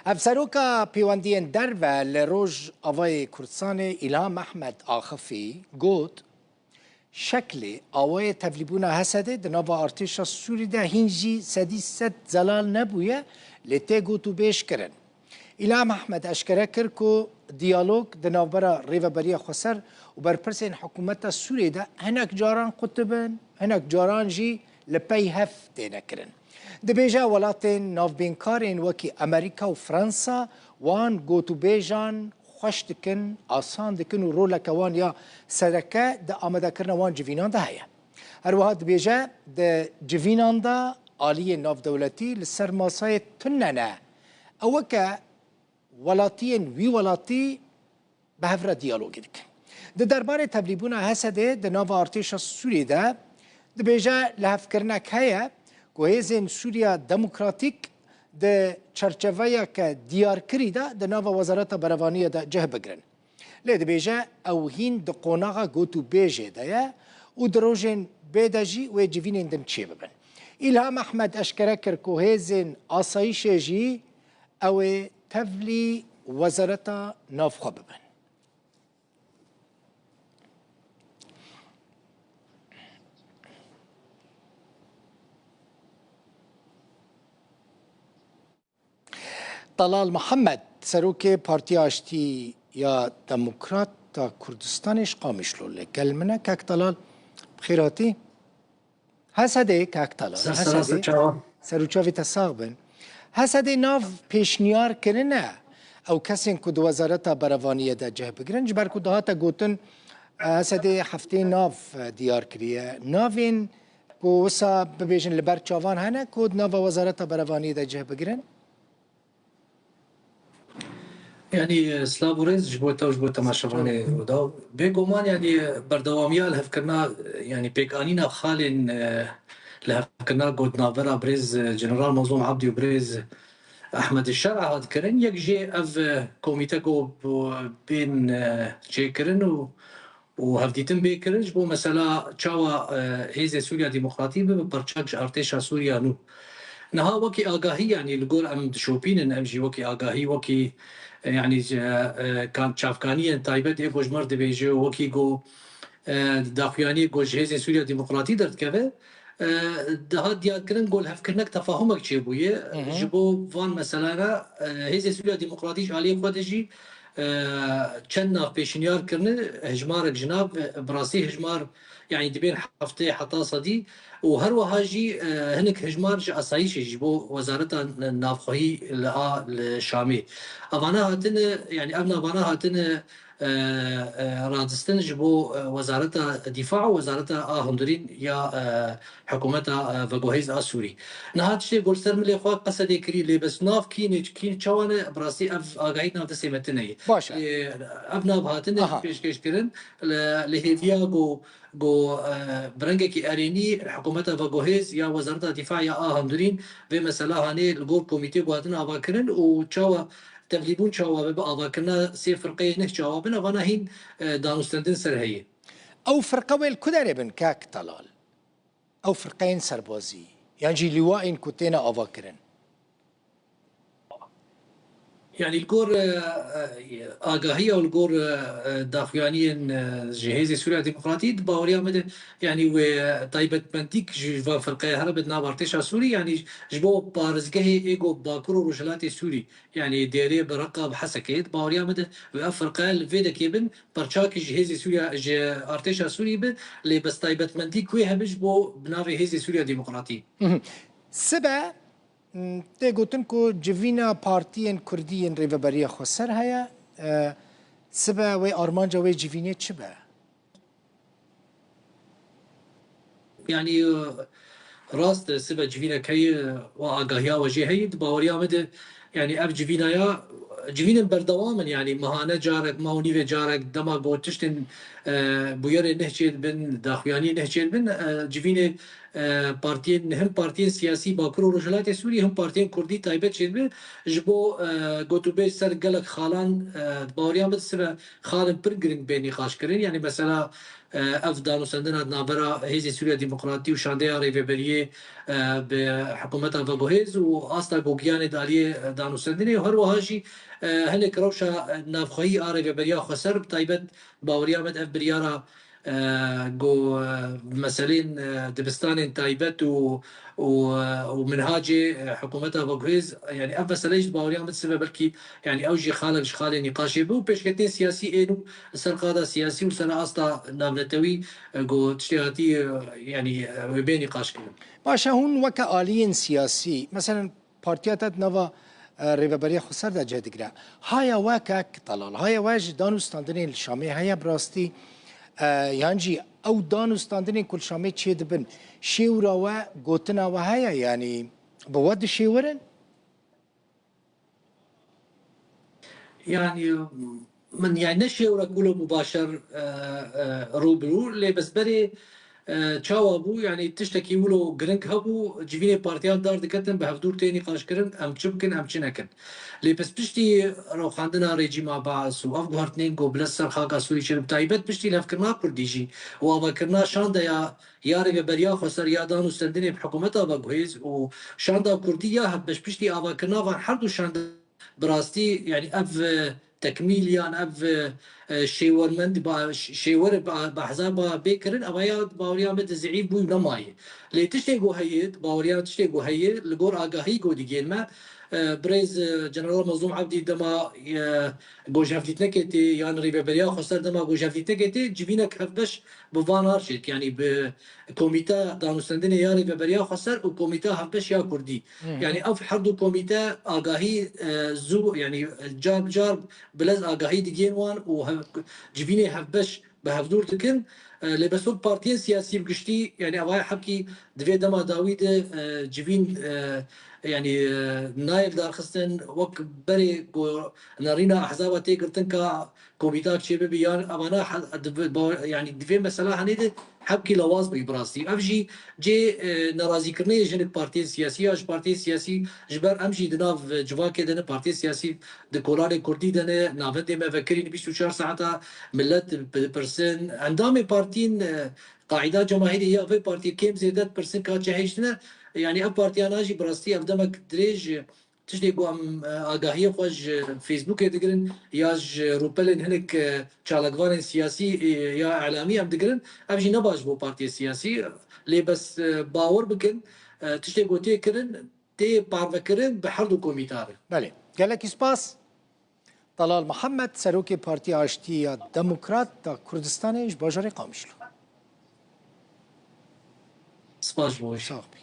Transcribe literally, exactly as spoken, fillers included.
Hevseroka Pêwendiyên Derve li Rojavayê Kurdistanê Îlham Ehmed Axifî got, şeklê awayê tevlîbûna H S D'ê di nava artêşa Sûrî de hîn jî sedî sed zelal nebûye, lê tê gotûbêj kirin. Îlham Ehmed eşkere kir ku diyalog di navbera Rêveberiya Xweser û berpirsên hikûmeta Sûriyê de hinek caran qutibin, hinek caran jî li pey hev têne kirin. Dibêje welatên navbênkarên wekî Amerîka û Fransa wan gotûbêjan xweş dikin, asan dikin û roleke wan ya sereke di amadekirina wan civînan de heye. Her wiha dibêje di civînan de aliyên navdewletî li ser masayê tune ne. Ew weke welatiyên wî welatî bi hev re diyalogê dikin. Di derbarê tevlîbûna H S D'ê di nava artêşa Sûriyê de dibêje lihevkirinek heye ku hêzên Sûriya Demokratîk di çerçeveyeke diyarkirî de di nava Wezareta Berevaniyê de cih bigirin. Lê dibêje ew hîn di qonaxa gotûbêjê de ye û di rojên bê de jî wê civînên din çêbibin. Îlham Ehmed eşkere kir ku hêzên asayîşê jî ew ê tevlî Wezareta Navxwe bibin. Talal Mihemed, serokê Partiya Aştî ya Demokrat a Kurdistanê ji Qamişlo li gel min e. Kak Talal, bi xêr hatî. H S D'ê, Kak Talal, Ser H S D'ê, ser çavan. Ser û çavê te sax bin. H S D'ê nav pêşniyar kirine ew kesên ku di Wezareta Berevaniyê de cih bigirin, ji ber ku dihate gotin, H S D'ê heftê nav, e, diyar kiriye. Navên ku wisa bibêjin li ber çavan hene ku di nava Wezareta Berevaniyê de cih bigirin? Yanî, e, silav û rêz ji bo te û ji bo temaşevanê Rûdaw. Bêguman, yanî, e, berdewamiya lihevkirina, e, yanî, pêkanîna xalên, e, lihevkirina gotnavbera birêz, e, General Mazlûm Abdî û birêz Ehmed Şer'a hat kirin. Yek jê ev, e, komîte ku, e, bên, e, çêkirin û û hevdîtin bê kirin ji bo mesela çawa, e, Hêzê Sûriya Demokratî bibe parçak ji artêşa Sûriya nû. Niha wekî agahî, yanî li gor em dişopînin, ev jî wekî agahî, wekî, e, yanî, e, e, kan-, çavkaniyên taybet ê ku ji mir dibêje, wekî ku, e, daxuyaniyê ku ji Hêzên Sûriya Demokratî derdikeve, e, dihat diyarkirin ku lihevkirinek tefahumek çêbûye. Hı hı. Ji bo van meselana, e, Hêzên Sûriya Demokratî ji aliyê xwe de jî e, çend nav pêşinyar kirine, hejmarek ji nav, e, bi rastî hejmar, yanî dibên heftê heta sedî û her wiha jî, e, hinek hejmar ji asayîşê ji bo Wezareta Navxwehî li a, li Şamê. Evana hatine, yanî ev navana hatine, e, e, radistin ji bo, e, Wezareta Dîfa û Wezareta a Hundirîn ya, e, hikûmeta, e, veguhêz a Sûrî. Niha tiştê ku li ser milê xwe qesedê kirî, lê bes nav kî ne, kî çawa ne, bi rastî ev agahî nav destê me tune ye. Baş e. Lê ev nav hatine Aha. pêşkêş kirin, li, li hêviya ku, ku, e, bi rengekî erênî hikûmeta veguhêz ya Wezareta Dîfa ya a Hundirîn vê mesela hanê li gor komîtê ku hatin ava kirin û çawa tevlîbûn çawa be, bi avakirina sê firqeyê neh çawa bin, evana hîn, e, danûstendin ser heye. Ew firqe wê li ku derê bin, kak Talal? Ew firqeyên serbazî, yan jî lîwayên ku têne avakirin? Yanî li gor, e, e, agahiya û li gor, e, e, daxuyaniyên, e, ji Hêzê Sûriya Demokratî, di baweriya me de, yanî wê taybetmendîk ji van firqeya here bi nav artêşa Sûrî, yanî ji bo parêzgehê ê ku Bakur û Rojhilatê Sûrî, yanî Dêrê, bi Reqa, bi Hesekê, di baweriya me de wê ev firqe li vê dekê bin, parçakî ji Hêzê Sûriya, ji artêşa Sûrî be, lê bes taybetmendî ku wê hebe ji bo bi navê Hêzê Sûriya Demokratî. Mhm. Sibe, m, tê gotin ku civîna partiyên Kurdî yên Rêveberiya Xweser heye. E, sibe wê armanca wê civînê çi be? Yanî, e, rast e, sibe civînek heye, e, û agahiya we jê heye, di baweriya me de, yanî ev civîna ya, civînên berdewam in, yanî mehane carek, mah û nîvê carek, dema ku tiştên, e, bûyerê neh çê dibin, daxuyaniyê neh çê dibin, e, civînê, e, partiyên, him partiyên siyasî Bakur û Rojhilatê Sûriyê, him partiyên Kurdî taybet çêdibe. Ji bo, e, gotûbêj ser gelek xalan, e, baweriya min sibe xalên pir giring bên nîqaşkirin. Yanî mesela, e, ev danûstendina di navbera Hêzê Sûriya Demokratî û Şandeya Rêveberiyê, e, bi hikûmeta veguhêz û asta ku giyanê di aliyê, e, danûstendinê û her wiha jî, e, hinek rewşa, e, navxweyî a Rêveberiya Xweser, bi taybet baweriya min ev biryara, e, ku, e, meselên, e, dibistanên taybet û, û, e, û minhacê, e, hikûmeta veguhêz, yanî ev mesele jî di baweriya min sibe belkî, yanî ew jî xalek ji xalên nîqaşê be û pêşketinên siyasî ên û li ser qada siyasî û li ser asta navnetewî, e, ku tiştê hatî, e, yanî, e, wê bê nîqaşkirin. Baş e, hûn weke aliyên siyasî, meselen, partiya te di nava, e, Rêveberiya Xweser de cih digire. Haya we kek Delal, haya we ji danûstandinên li Şamê heye bi rastî, e, yan jî ew danûstandinên ku li Şamê çêdibin, şêwra we, gotina we heye, yanî bi we dişêwirin? Yanî, min, yanî ne şêwrek wilo mubaşer, e, e, rû bi rû, lê bes berê, e, çawa bû, yanî tiştekî wilo giring hebû, civînê partiyan dar diketin, bi hevdûr tê nîqaşkirin, em çi bikin, em çi nekin. Lê bes piştî rewxandina rejîma Baas û ev guhertinên ku bi ser xaka Sûrî çêdibe, bi taybet piştî levkirina Kurdî jî û avakirina şandeya ya Rêveberiya Xweser ya danûstendinê bi hikûmeta veguhêz û şanda Kurdî ya hevbeş piştî avakirina van her du şande bi rastî, yanî ev, e, tekmîl yan ev, e, e, şêwermend ba-, ş-, şêwer ba-, bi hesaba bê kirin, eva ya baweriya me di zîîf bû nemaye. Lê tiştê ku heye, baweriya tiştê ku heye, li gor agahî ku digihên me, e, birêz, e, General Mezlûm Ebdî dema, e, ku ji hevdîtinekê tê, yan Rêveberiya Xweser dema ku ji hevdîtinekê tê, civînek hevbeş bi van ar çêt, yanî bi Komîta Danûstendinê ya Rêveberiya Xweser û Komîta Hevbeş ya Kurdî. Hı hı. Yanî ev her du komîte agahî, e, zû, yanî car bi car bi lez agahî digihên wan û hev-, civînê hevbeş bi hevdûr dikin. E, lê bes wek partiyên siyasî bi giştî, yanî evaya hepkî di vê dema dawî de, e, civîn, e, yanî, e, nayê lidarxistin wek berê ku nerîna ehzaba tê girtin ka komîtak çêbibe yan evana he-, di vê ba-, yanî di vê mesela henê de hepkî lawaz bûyî bi rastî. Ev jî cê, e, nerazîkirinê ye ji hinek partiyên siyasî ya ji partiyên siyasî, ji ber em jî di nav civakê de ne, partiyên siyasî di kolanê kurdî de ne, navendê me vekirîn bîst û çar saeta millet dipirsin. Endamê partiyên, e, qaîda cemahîrî ya vê partiyê kêm zêde dipirsin ka çi hêj tine. Yanî ev partiyana jî bi rastî ev demek dirêj, e, tiştê ku em, e, agahiyê xwe ji Facebookê digirin ya ji rûpelên hinek, e, çalakvanên siyasî, e, ya elamî em digirin, ev jî ne baş bû partiyê siyasî. Lê bes, e, bawer bikin, e, tiştê ku tê kirin, tê parvekirin bi her du komîta re. Belê. Gelekî spas. Delal Mihemed, serokê Partiya Aştî ya Demokrat da Kurdistanê ji bajarê Qamişlo. Spas ji bo wê. Sax bî.